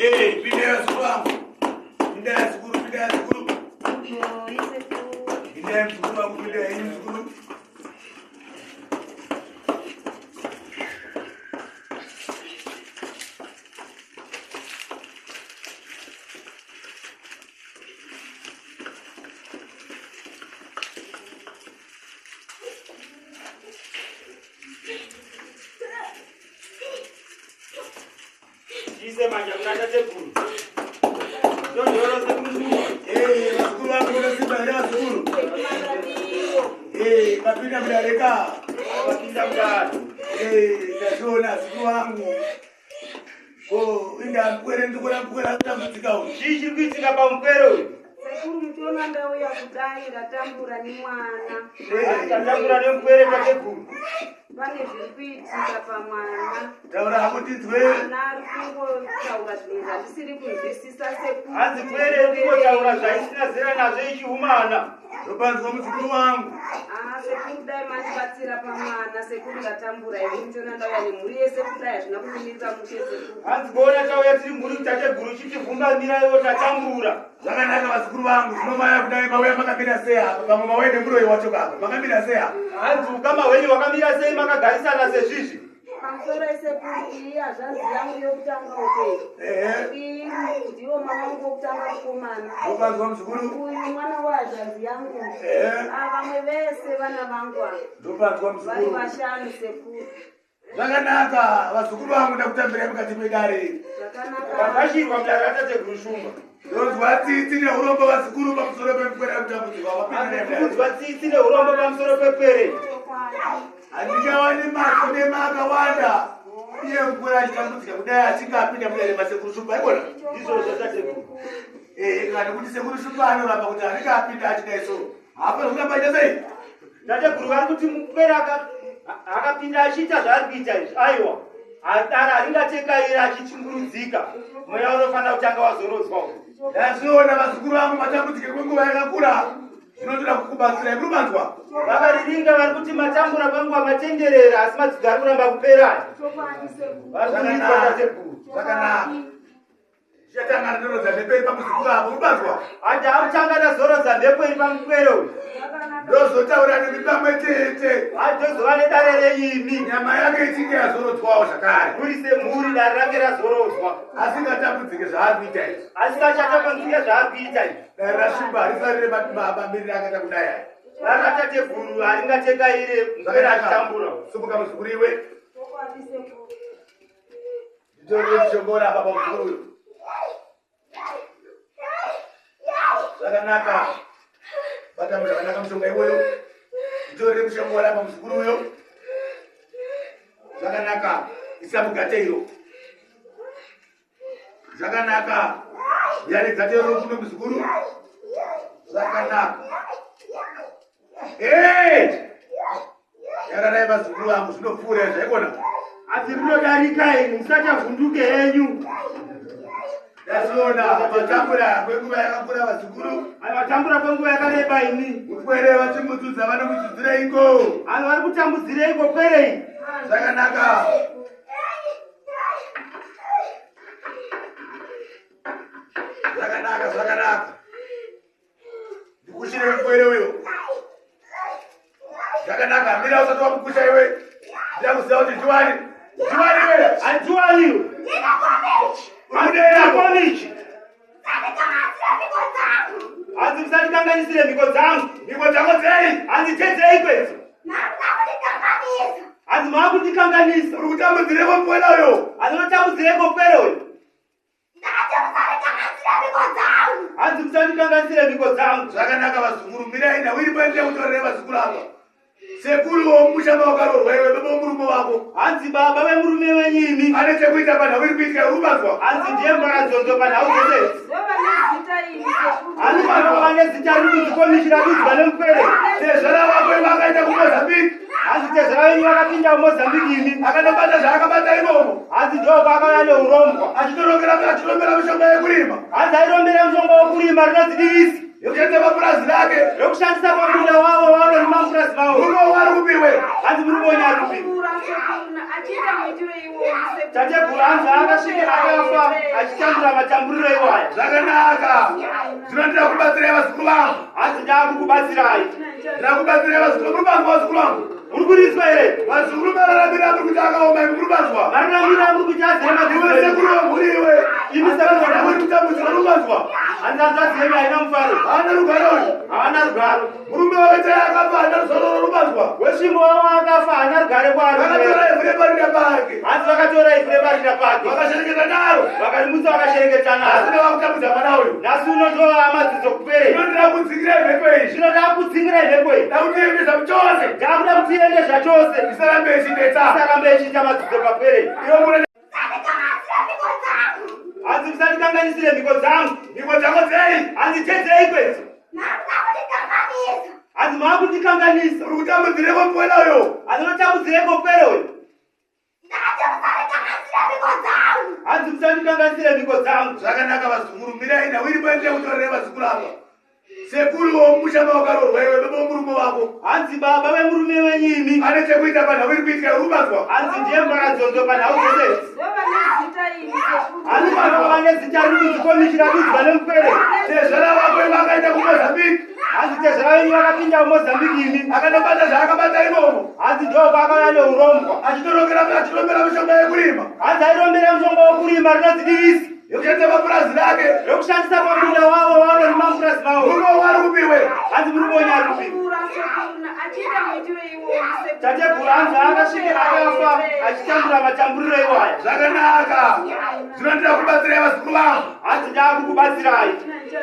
Hey, pindai vazukuru vangu. Pindai vazukuru, pindai vazukuru. Oi, sekuru. Pindai muzukuru wangu, pindai henyu muzukuru. Chise manja kuna tateguru. Ndondoro sekuru Shumba. Eh, vazukuru vangu munosimba here vazukuru? Makadiwo. Eh, mapinda mudareka. Vapinda mudare. Eh, ndazviona vazukuru vangu. Ko, inda mupwere ndikona mupwere akutambudzika uyu. Chii chiri kuitika pamupwere uyu? Sekuru muchiona ndauya kudai ndatambura nemwana. Eh, Tatambura nemupwere tateguru. Pane zviri kuitika pamwana. Taura hako tinzwe. Mwana ari kungotaura zvinhu zvandisiri kunzwisisa sekuru. Hanzi pwere iri kungotaura zvaisina zera nazvo ichihumana. Ndopanzwa muzukuru wangu. Ah, sekuru dai mandibatsira pamwana sekuru ndatambura here muchiona ndauya nemhuri yese kudai hazvina kundimirira mushe sekuru. Hanzi kuona tauya tiri mhuri tateguru chitivhungamira iwo tatambura. Zvakanaka vazukuru vangu, zvinomaya kudai mauya makamira sei apa? Pamwe mauya nemuroyi wacho kapa. Makamira sei apa? Hanzi ukama hwenyu hwakamira sei makagarisana sezvizvi? Pamusoro esekuru iyi hazvanzi yangu yokutanga upenyu. Ehe. Iyi ndiwo mwana wangu wokutanga mukomana. Ndopanzwa muzukuru. Uyu mwana wehazvanzi yangu. Ehe. Ah, vamwe vese vana vangu ava Ndopanzwa vari muzukuru. vashanu sekuru. Zvakanaka vazukuru vangu ndakutambirai mukati medare. Zvakanaka. Vakashirwa mudare ratateguru Shumba. Ndonzwa tsitsi neurombo vazukuru pamusoro pemupwere akutambudzika wapinda Hanzi mudare. kunzwa tsitsi neurombo pamusoro pepwere. Chokwadi. Handingawani maso nema akawanda. Iye mupwere achitambudzika kudai achinge apinda mudare masekuru Shumba ikona. Ndizvozvo tateguru. Ehe, kana kuti sekuru Shumba anoramba kuti anenge apinda achidai so. Hapana kuramba aita sei? Tateguru vari kuti mupwere akapinda achiita zvaari kuita izvi. Aiwa. Dare haringatekairi achichungurudzika. Mweya unofanira kutanga wazorodzwa uyu. Ndazviona vazukuru vangu matambudzike kwenguva yakakura. Zvinotoda kukubatsirai muri kubanzwa. Vakariringa vari kuti matambura kwenguva matenderera asi madzidzi ari kuramba kupera. Chokwadi sekuru. Vari kunzwa tateguru. Zvakanaka. Zvichatanga ndorodza mhepo iri pamuzukuru apo muri kubanzwa. Handi akutanga tazorodza mhepo iri pamupwere uyu. Zvakanaka. Ndozotaura nemi pamwe chete. Handozova nedare renyimi. Nyama yake ichinge yazorodzwawo zvakare. Mhuri semhuri dare rake razorodzwa. Asingatambudzike zvaari kuita izvi. Asingachatambudzike zvaari kuita izvi. Dare raShumba harifarire mamiriro akaita kudai aya. Dare ratateguru haringatekaire mupwere achitambura. Sumuka muzukuru iwe. Chokwadi sekuru. Nditorere mushongora apa pamuzukuru uyu. Zvakanaka. Bata zvakanaka mushonga iwoyo. Nditorere mushongora apa muzukuru uyo. Zvakanaka. Isa mugate iro. Zvakanaka. Yari gate iro kuno muzukuru. Zvakanaka. Hey! Yararai vazukuru vangu zvinopfuura zvaikona. Asi rinodarika imi musachavhunduke henyu. Ndazviona matambura kwenguva yakakura vazukuru. Vatambura kwenguva yakareba imi. Mupwere vachimudzudza vanomudzudzireiko. Vanhu vari kutambudzireiko pwerei? Zvakanaka. Zvakanaka, zvakanaka. Ndikushire mupwere uyo. Zvakanaka, mira usati wamukusha iwe. Ndida kuziva kuti ndiwani. Ndiwani iwe. Handiwaniwe. Uri kudei apo? Komichi. Hanzi musandikanganisire mhiko dzangu. Mhiko dzako dzei? Hanzi tedzei kwedzo. Hanzi maakundikanganisa. Uri kutambudzireiko mupwere uyo? Hanzi unotambudzireiko pwere uyu? Hanzi musandikanganisire mhiko dzangu. Zvakanaka vazukuru, mirai nawiri paendea kutorere vazukuru apa. Sekuru womusha mawakaroorwa iwe baba womurume wako. Hanzi baba vemurume wenyu imi. Ane chekuita panhau iri kuitika uri kubanzwa. Hanzi ndiye mbaradzondo panhau dzese idzi. Ndovane zita iri sekuru. Hanzi baba vane zita riri kudzikomichi radudzwa nemupwere. Tezvara vako iwe akaenda kuMozambique. Hanzi tezvara venyu vakapinda muMozambique imi. Akandobata zvaakabata imomo. Hanzi ndokwaakauya neurombwa. Achitorongera achirombera mishonga yekurima. Hanzi airombera mushonga wokurima rinonzi divisi. Yekushandisa papurazi rake. Rekushandisa pamunda wavo vavanorima mupurazi mupurazi mavo. Murume wari kupiwe. Hanzi murume wenyu ari kupi? Tambura sekuru achiita muitiro iwoyu sekuru. Tateguru hanzi akasvika akafa achitambura matamburiro iwaya. Zvakanaka. Zvino ndira kubatsirai vazukuru vangu. Hanzi ndakukubatsirai. Ndira kubatsirai vazukuru. Muri vangu vazukuru vangu. Muri kuriswa here? Vazukuru mararamiro amuri kuti akaoma imi muri vanzwa. Mararamiro amuri kuti azere Iwe madzidzo. sekuru wemhuri iwe. Imi sekuru Muri kutambudzika muri vanzwa. Hanzi hanzvadzi yenyu haina mufaro. Haana rugare uyu. Haana rugaro. Murume wake akafa haana rusoro ruvanzwa. Wesvimbo wavo akafa haana rugare kwaari. Vakatora ivhu reparira pake. Hanzi vakatora ivhu reparira pake. Vakashereketa naro. Vakarimutsa vakashereketa Asi naro. ndavakutambudza mwana uyu. Nhasi uno ndova madzidzo kupere. Zvino ndira kudzingira mhepo iyi. Zvino ndakudzingira mhepo iyi. Ndakutiendesa muchose. Ndakuda kuti iende zvachose. Isarambe ichinetsa. Isarambe ichiita madzidzo papere. Iwe mune Hanzi musandikanganisire mhiko dzangu. mhiko dzako dzei. Hanzi tedzei kwedzo. Hanzi maakundikanganisa. Uri kutambudzireko mupwela uyo. Hanzi unotambudzireko pwere uyu. Hanzi musandikanganisire mhiko dzangu. Zvakanaka vazukuru mirai nawiri paendera kutorere vazukuru ava. Sekuru womusha mawakaroorwa iwe baba womurume wako. Hanzi baba vemurume wenyu imi. Ane chekuita panhau iri kuitika uri kubanzwa. Hanzi ndiye mbaradzonzo panhau dzese idzi. Ndovane zita imi sekuru. Hanzi baba vane zita riri kudzikomishi radudzwa nemupwere. Tezvara vako iwe akaenda kuMozambique. Hanzi tezvara venyu vakapinda muMozambique imi. Akandobata zvaakabata imomo. Hanzi ndokwakauya neurombwa. Achitorokera achirombera mishonga yekurima. Hanzi airombera mushonga wokurima rinonzi divisi. Yekushandisa papurazi rake. Rekushandisa pamunda wavo vanorima mupurazi mavo. Murume wari kupiwe. Hanzi murume wenyu ari kupi? Tambura sekuru achiita muitiro iwoyu sekuru. Tateguru hanzi akasvika akafa achitambura matamburiro iwaya. Zvakanaka. Zvino ndira kubatsirai vazukuru vangu. Hanzi ndakukubatsirai.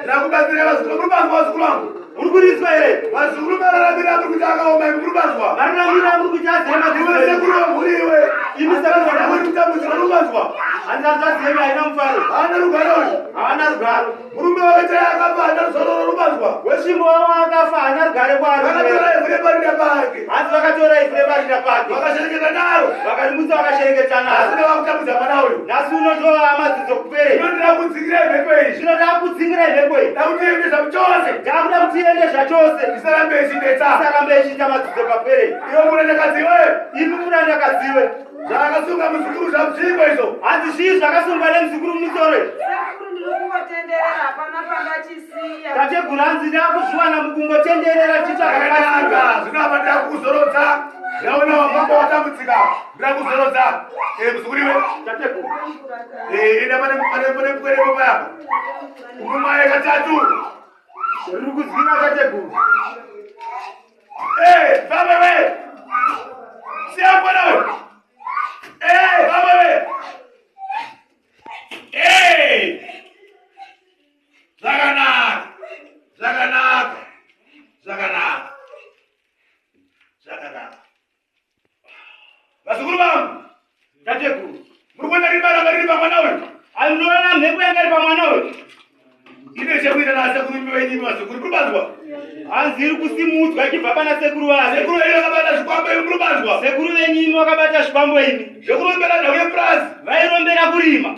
Ndira kubatsirai vazukuru. Muri vangu vazukuru vangu. Muri kuriswa here? Vazukuru mararamiro amuri kuti akaoma imi muri vanzwa. Mararamiro amuri kuti azere Iwe madzidzo. sekuru wemhuri iwe. Imi sekuru Muri kutambudzika muri vanzwa. Hanzi hanzvadzi yenyu haina mufaro. Haana rugare uyu. Haana rugaro. Murume wake akafa haana rusoro ruvanzwa. Wesvimbo wavo akafa haana rugare kwaari. Vakatora ivhu reparira pake. Hanzi vakatora ivhu reparira pake. Vakashereketa naro. Vakarimutsa vakashereketa Asi naro. ndavakutambudza mwana uyu. Nhasi uno ndova madzidzo kupere. Zvino ndira kudzingira mhepo iyi. Zvino ndakudzingira mhepo iyi. Ndakutiendesa muchose. Ndakuda kuti iende zvachose. Isarambe ichinetsa. Isarambe ichiita madzidzo papere. Iwe murandakadzi iwe. Imi murandakadziwe. Zvakasunga muzukuru zvamuchimbo izvo. Hanzi zvii zvakasungwa nemuzukuru mumusoro izvi? Sekuru ndiri kungotenderera hapana pandachisiya. Tateguru hanzi ndakuzviwana mukungotenderera Zvakanaka. chitsvaka. Zvino apa ndira kukuzorodza. Ndaona wafamba watambudzika. Ndira kuzorodza. Muzukuru iwe. Tateguru. Enda pane pane pane pwere papa apa. Kumumaya katatu. Riri kuzwira tateguru. Baba we. Siya mwana we. Baba we. Zvakanaka. Zvakanaka. Zvakanaka. Zvakanaka. Vazukuru vangu, Tateguru. muri kuona riri baranga riri pamwana uyu? Andinoona mhepo yanga iri pamwana uyu. Ine chekuita nasekuru imi venyu imi vazukuru muri kubanzwa? Hanzi iri kusimudzwa ichibva pana sekuru vake. Sekuru venyu vakabata zvikwambo imi muri kubanzwa? Sekuru venyu imi vakabata zvikwambo imi. Zvekurombera nhau yepurazi. Vairombera kurima.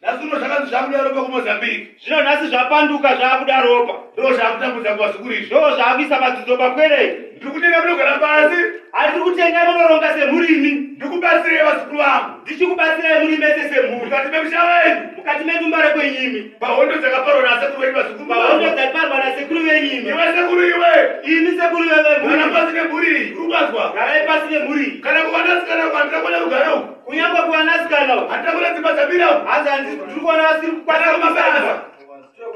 Nhasi uno zvakanzi zvakuda ropa kuMozambique. Zvino nhasi zvapanduka zvaakuda ropa. Ndo zvakutambudza kuvazukuru izvi. Ndo zvaakuisa madzidzo papwere. Ndiri kutenga munogara pasi. Handiri kutenga munoronga semhuri imi. Ndikubatsirei vazukuru vangu. Ndichikubatsirai muri mese semhuri. Mukati memusha wenyu. Mukati medumba rekwenyu imi. Pahondo dzakaparwa nasekuru venyu vazukuru Pahondo vangu. dzaparwa nasekuru venyu imi. Iwe sekuru iwe. Imi sekuru Gara vemhuri. pasi nemhuri iyi. Uri kubanzwa? Garai pasi nemhuri iyi. Kana kuvanasikana uku handina kuona rugare uku. Kunyangwe kuvanasikana uku. Handina kuona dzimba dzamira uku. Hanzi handisi ndiri kuona vasiri Kana kukwanisa kumabasa. kumabasa.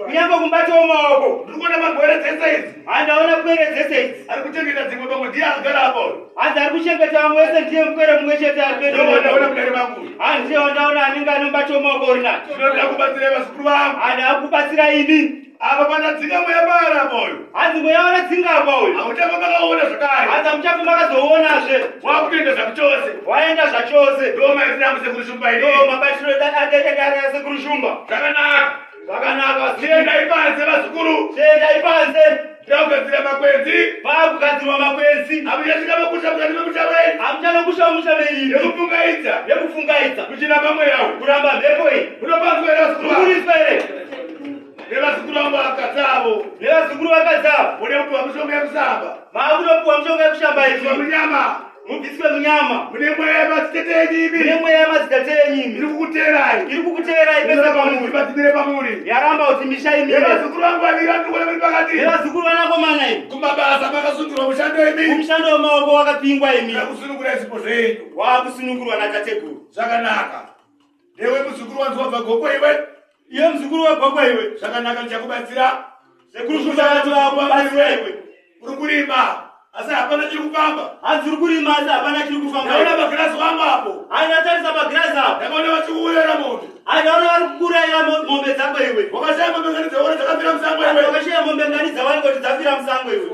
Kunyangwe kumubata wemaoko. Ndiri kuona magwere dzese idzi. Handaona pwere dzese idzi. Ari kuchengeta dzimwe pamwe ndiye akagara apa uyu. Hanzi ari kuchengeta vamwe vese ndiye mupwere mumwe chete ari pedo. Ndowandaona mudare mangu uyu. Hanzi ndiye wandaona anenge ane mubato wemaoko uri nacho. Zvinoda kubatsirai vazukuru vangu. Hanzi akubatsira imi. Apa pandadzinga mweya paarapa uyu. Hanzi mweya wanadzinga apa uyu. Hamuchafa makaona zvakare. Hanzi hamuchafi makazoonazve. Wakutoenda zvachose. Waenda zvachose. Ndo maitiro angu sekuru Shumba ini. Ndo mabatiro adededare asekuru Shumba. Zvakanaka. Zvakanaka. Chiendai panze vazukuru. Chiendai panze. Ndakugadzira makwenzi. Paakugadzirwa makwenzi. Hamuchasvika makusha mukati memusha wenyu. Hamuchanokusha musha menyu. Nekupfungaidza. Nekupfungaidza. Muchiramba mweya uyu. Kuramba mhepo iyi. Munopanzwa here vazukuru vangu? Mukuriswa here? Nevazukuru vangu vakadzi avo. Nevazukuru vakadzi avo. Mune kupiwa mishonga yekushamba. Maakutopiwa mishonga yekushamba izvi. Munyama. Mubviswe munyama. Mune mweya yemadzitete enyu imi. Mune mweya yemadzitete enyu imi. Iri kukuteerai. Iri kukuteerai pese pamuri. Padzimire pamuri. Yaramba kuti misha imire. Nevazukuru vangu vaviri vandiri muri pakati. Nevazukuru vanakomana imi. Kumabasa makasungirwa mushando imi. Kumushando wemaoko wakapingwa imi. Ndakusunungurai zvipo zvenyu. Wakusunungurwa natateguru. Zvakanaka. Ndewe muzukuru wanzi wabva Gokwe iwe. Iwe muzukuru weGokwe iwe. Zvakanaka ndichakubatsira. Sekuru Shumba vati vakubatsira iwe. Uri kurima asi hapana chiri kufamba. Hanzi uri kurima asi hapana chiri kufamba. Ndaona magirazi wangu apo. Hai ndatarisa magirazi apo. Ndakaona vachikuurayira mombe. Hai ndaona vari kukuurayira mombe dzako iwe. Wakashaya mombe ngani dzaona dzakafira musango iwe. Wakashaya mombe ngani dzawanikwa kuti dzafira musango iwe.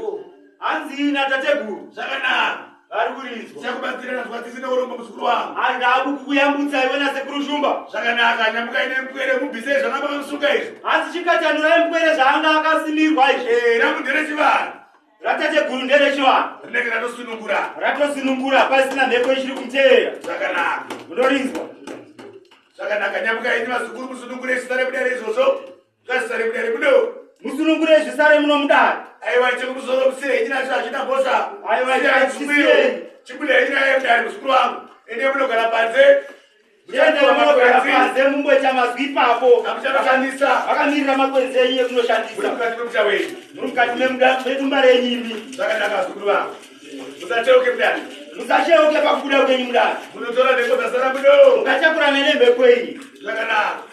Hanzi natateguru. Zvakanaka. Vari kurinzwa. Chakubatsira nazwa tisina urombo muzukuru wangu. Hai ndakukuyambutsa iwe nasekuru Shumba. Zvakanaka nyamukai nemupwere mubvise zvanga makamusunga izvi. Hanzi chikachanurai mupwere zvaanga akasimirwa izvi. Eh, rangu nderechivanhu. Ratateguru nderechivanhu. Rinenge ratosunungura. Ratosunungura pasina mhepo ichiri kumuteera. Zvakanaka. Munorinzwa. Zvakanaka nyamukai vazukuru musunungure zvisare mudare izvozvo. Ngazvisare mudare muno. Musunungure zvisare muno mudare. Aiwa chekumusoro musiyei chinacho hachina mhosva. Aiwa chisiyei. Chibudei naye mudare muzukuru wangu. Ende munogara panze. Ende munogara panze mumboita mazwi ipapo. Amuchanoshandisa. Vakamirira makwenzi enyu ekunoshandisa. Muri mukati memusha wenyu. Muri mukati medumba renyu imi. Zvakanaka vazukuru vangu. Musacheuke mudare. Musacheuke pakubuda kwenyu mudare. Munotora mhepo dzasara muno. Mukachakurana nemhepo iyi. Zvakanaka.